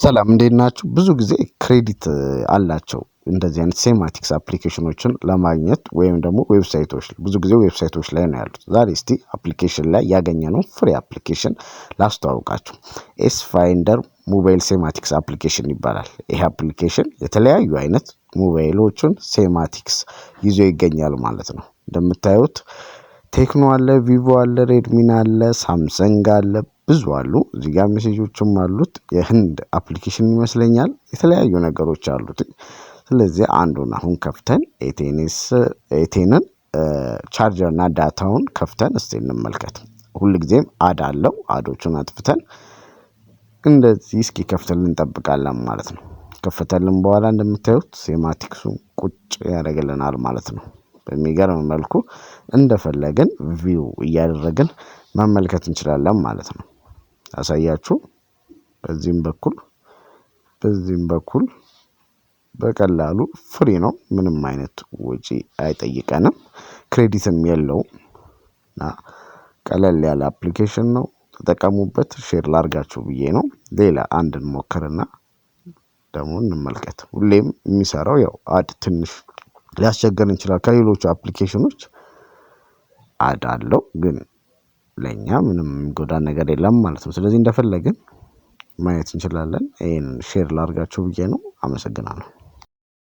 ሰላም፣ እንዴት ናችሁ? ብዙ ጊዜ credit አላቸው እንደዚህ አይነት sematics application ኖችን ለማግኘት ወይም ደግሞ website ኦች፣ ብዙ ጊዜ website ኦች ላይ ነው ያሉት። ዛሬ እስቲ application ላይ ያገኘነው free application ላስተዋውቃችሁ። S Finder mobile sematics application ይባላል። ይሄ application የተለያዩ አይነት ሞባይሎችን sematics ይዞ ይገኛል ማለት ነው። እንደምታዩት Tecno አለ፣ Vivo አለ፣ Redmi ን አለ፣ Samsung አለ፣ ብዙ አሉ። እዚህ ጋር ሜሴጆችም አሉት። የህንድ application ይመስለኛል። የተለያዩ ነገሮች አሉት። ስለዚህ አንዱን አሁን ከፍተን A10s A10 ን charger እና data ውን ከፍተን እስቲ እንመልከት። ሁልጊዜም ad አለው። Ad ኦቹን አጥፍተን እንደዚህ እስኪ ከፍተልን እንጠብቃለን ማለት ነው። ከፈተልን በኋላ እንደምታዩት sematics ኡ ቁጭ ያደርግልናል ማለት ነው። በሚገርም መልኩ እንደፈለግን view እያደረግን መመልከት እንችላለን ማለት ነው። አሳያችሁ፣ በዚህም በኩል በቀላሉ free ነው። ምንም አይነት ወጪ አይጠይቀንም። Credit ም የለውም እና ቀለል ያለ application ነው። ተጠቀሙበት። Share ላርጋችሁ ብዬ ነው። ሌላ አንድ እንሞክርና ደግሞ እንመልከት። ሁሌም የሚሰራው ያው ad ትንሽ ሊያስቸግረን ይችላል። ከሌሎቹ application ኖች ad አለው፣ ግን ለእኛ ምንም የሚጎዳ ነገር የለም ማለት ነው። ስለዚህ እንደፈለግን ማየት እንችላለን። ይሄን share ላርጋችሁ ብዬ ነው። አመሰግናለሁ።